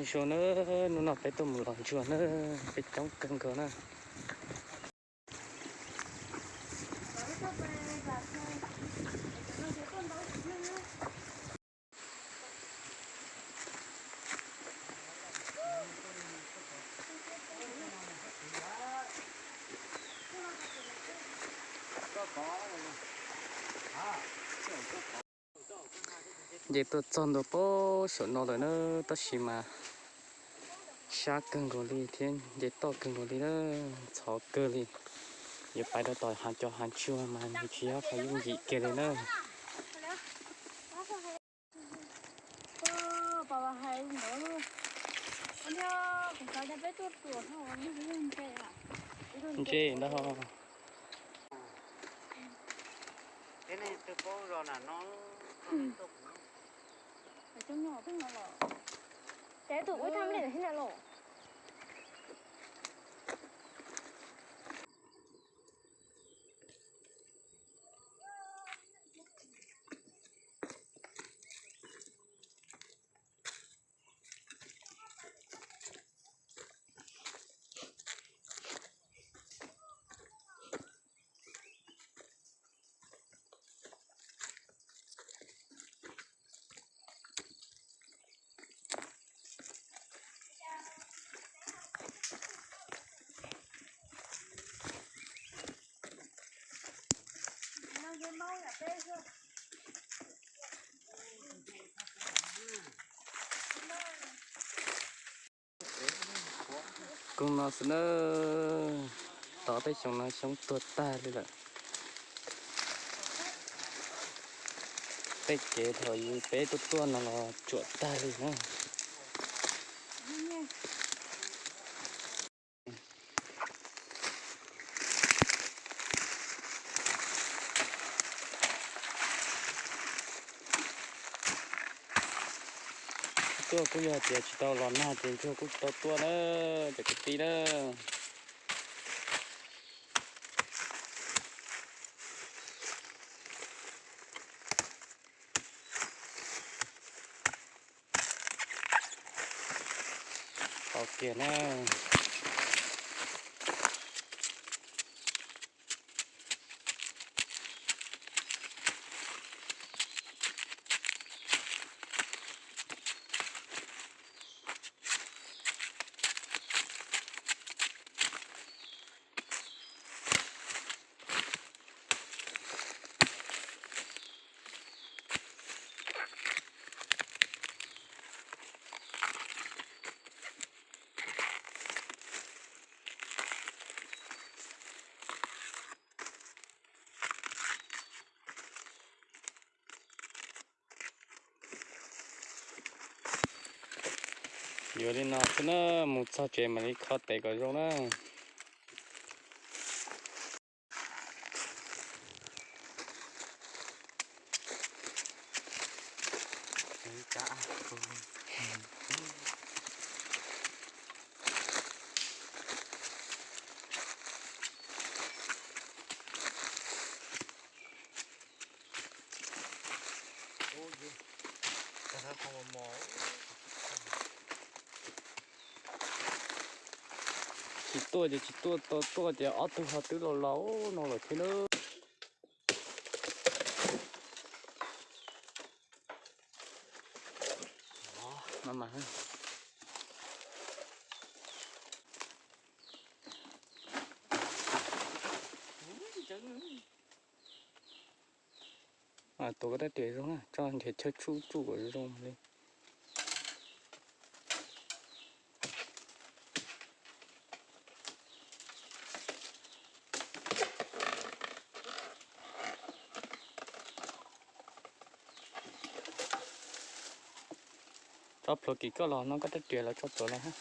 Zoo na, hnub no peb tuaj mus los ntsuag na, peb coob kawg nkaus na. Nce tuaj txog ntua pem saum no lawm na, tab sis mas sab kawg nkaus li thiab nce toj kawg nkaus li na, ntxhov kawg li. Yuav pais rau tom hav cov hav ntsuag mas nws tsis yog qhov yooj yim kiag li na. Ntse ntag. Koog no xwb na, tau tej xyoo no xyoob tuag tag li lawm. Tej kev thaum yus peb tuaj tuaj no los tsuam tag li na. Tuaj kuj yog tias tsis tau los nag ces ntsuag kuj tsis tau tuaj na, cov kwv tij na. Tau kiag na. Yuav li no xwb na, mus txog tsev mam li kho tes kom zoo na. Tsis tuaj ces tsis tuaj, tau tuaj ces ob tug ho twb laus laus no lawm thiab na. Tuav koj rab riam zoo na, tso nrhiav chaw tsuj tsuj kom zoo li. Tso plhuav kim koj los no koj rab riam los tso plhuav los hab.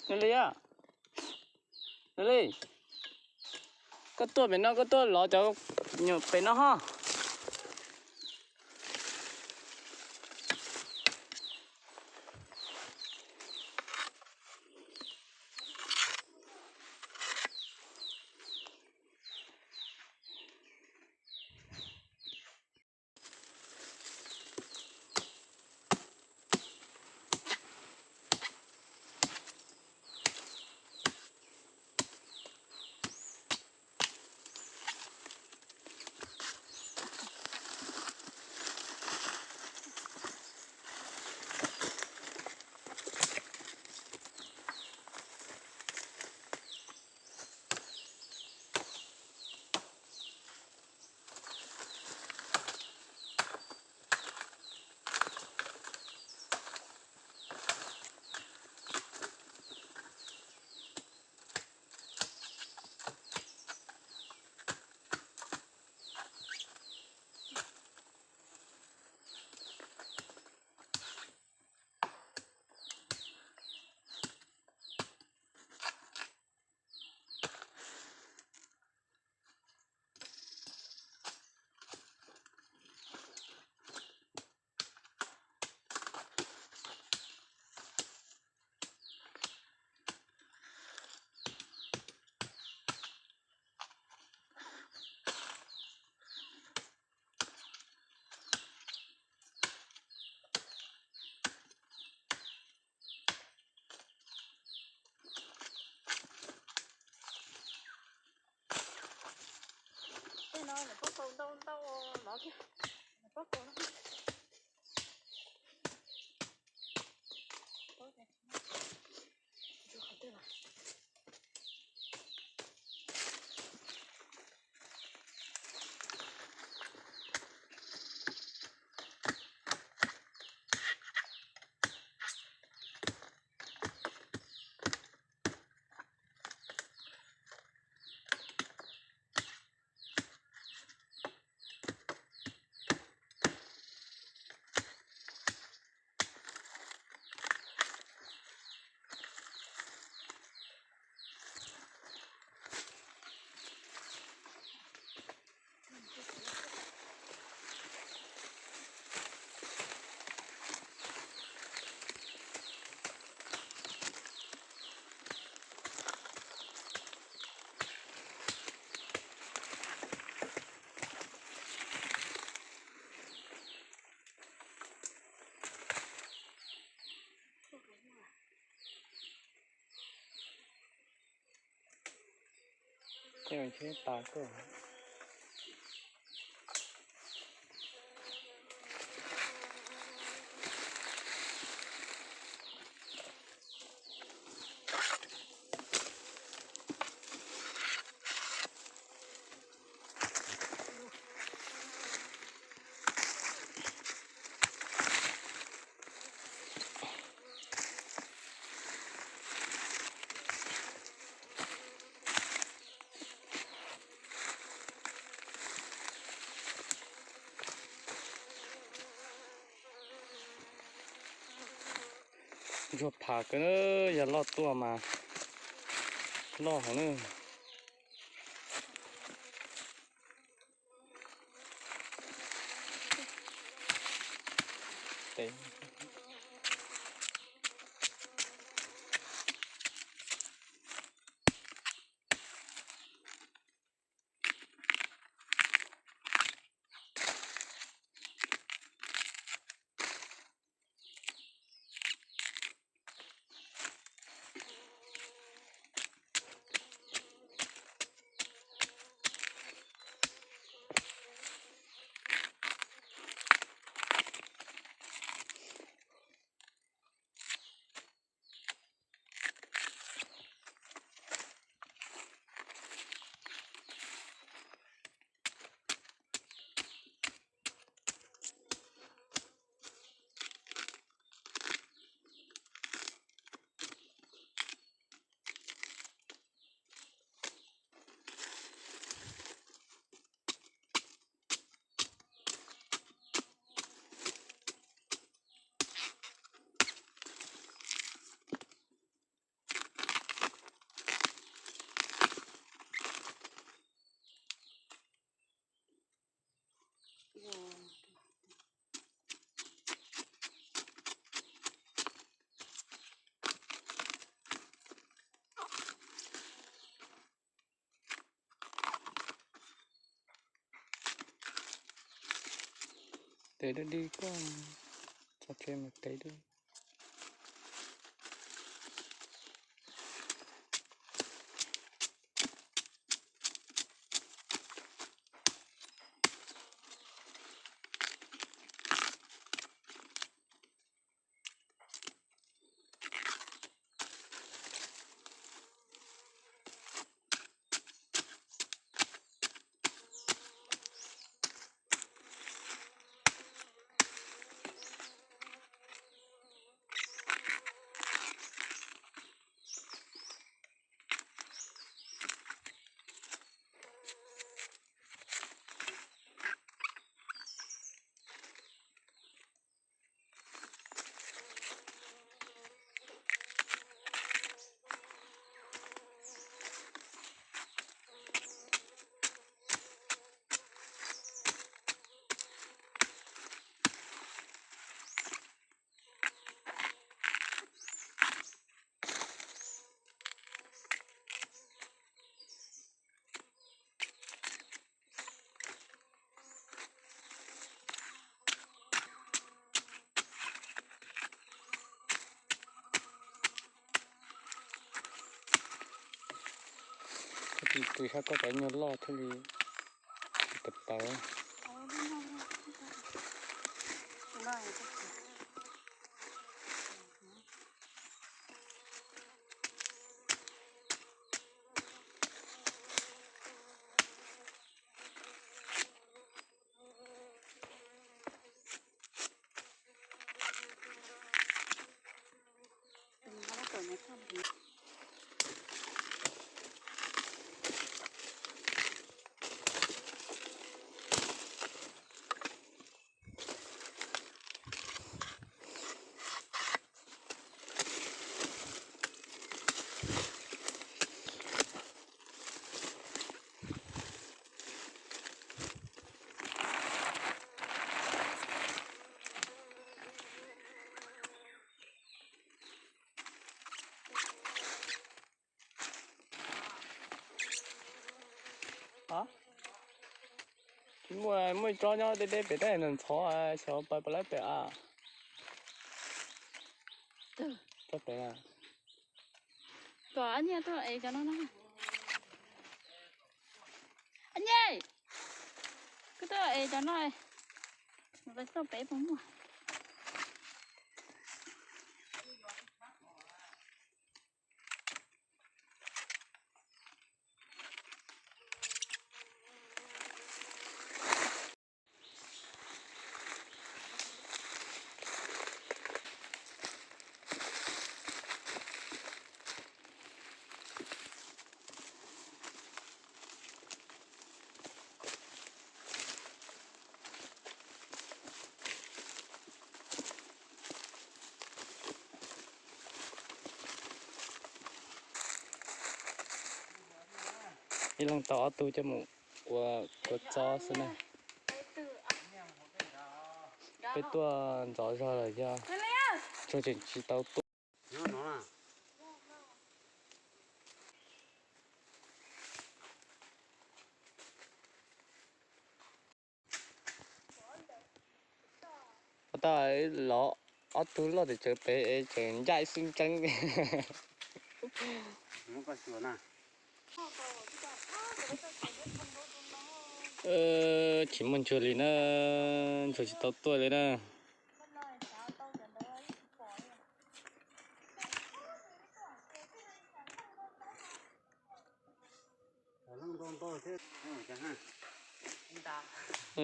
Li, Li, koj tuaj pem no, koj tuaj lov cov nyuam pem no ho. Tej no lawv pob kau ntau ntau los thiab. Lawv pob kau no. Tej no tsheb tas kawg. Ntsuag pham kawg na, yog loj tuaj mas loj heev na. Tev dub dig koj, txog tsev mas tev dub. Koj tus sab koj cov nyuag loj thiaj li tawv tawv. Muaj, muaj tsob nyob deb deb pem tej no ntxhov, xyov pais puas laib pem a. Tsob pem na. Kom Ab Nyiaj tuaj ev cov no na. Ab Nyiaj, koj tuaj ev cov no, mus pais txoj pem puas muaj. Ib leeg tau ob tug coj mus ua kua txob xwb na. Peb tuaj ntxov zog lawm yog tsuag tseem tsis tau tuaj. Tau los ob tug loj tias tsawv pem es tseem ncaim xwb ntseeb. Tsis muaj ntsuag li na, ntsuag tsis tau tuaj li na.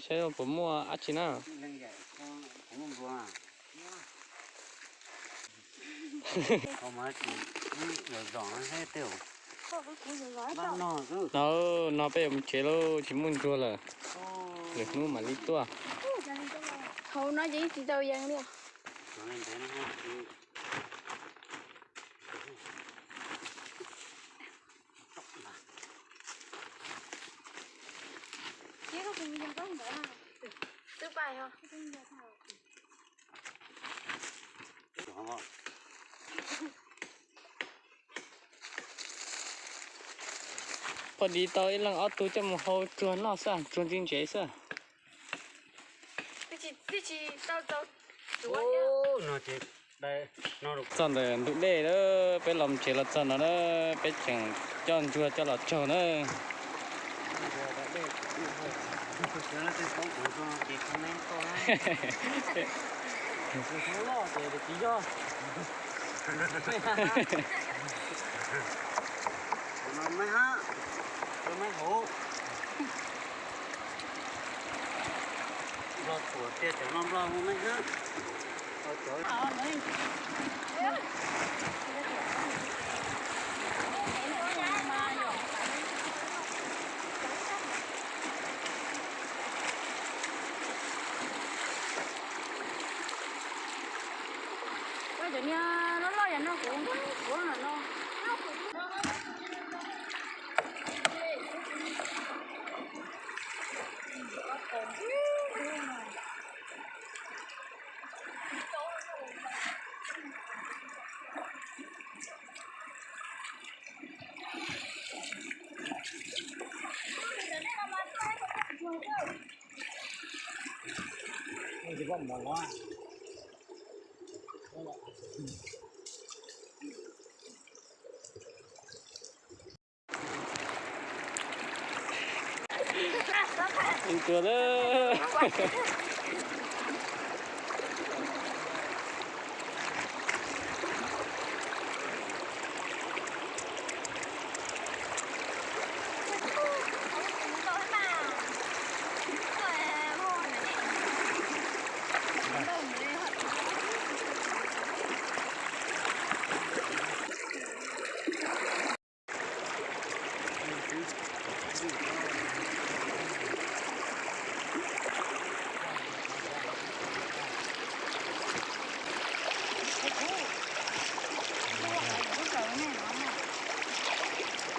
Saib puas muaj dab tsi na. No peb yuav mus tsev lauj, tsis muaj ntsuag lawm. Lwm hnub mam li tuaj. Hauv no ces tsis tau yees li. Poj di tau ib leeg ob tug coj mus hau tsuag noj xwb, tsuag ntxiv ntsev xwb. Twb tsis Txog ntawm ntug dej lawm, peb los tsev los txog no na, peb tseem coj ntsuag coj los tsaug na. Nplog tuam tiag, cov no Nplog muaj meej na. Cov niag loj loj yam no kuv, kuv no. Ntsuag na.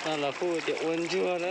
No los hu tias ua ntsuag na.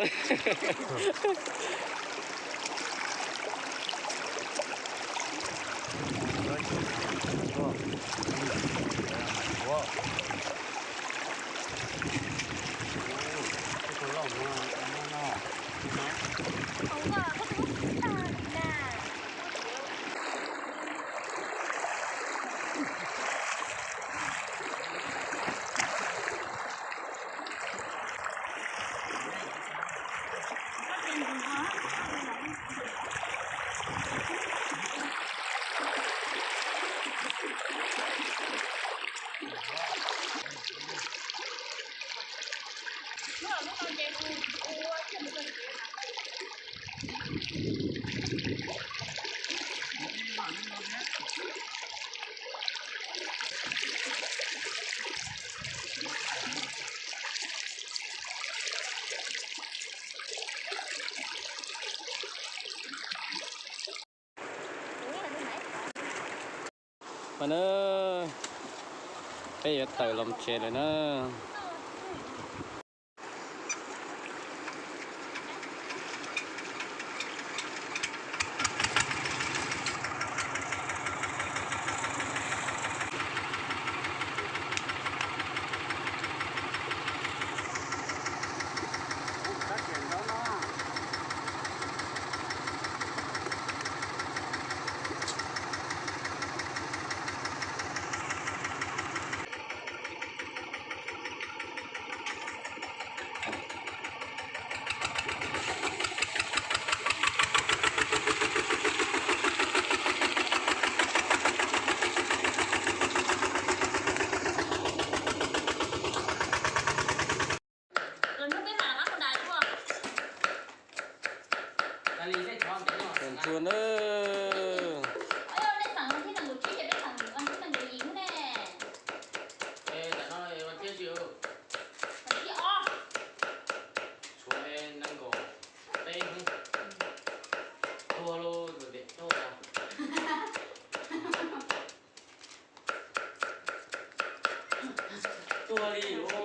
Mas na, peb yuav tawm los tsev lawm na. Ntsuag na. Tshuav nees nkaum peb hnub, tuag lauj, tus tias tuag. Tuag li lauj.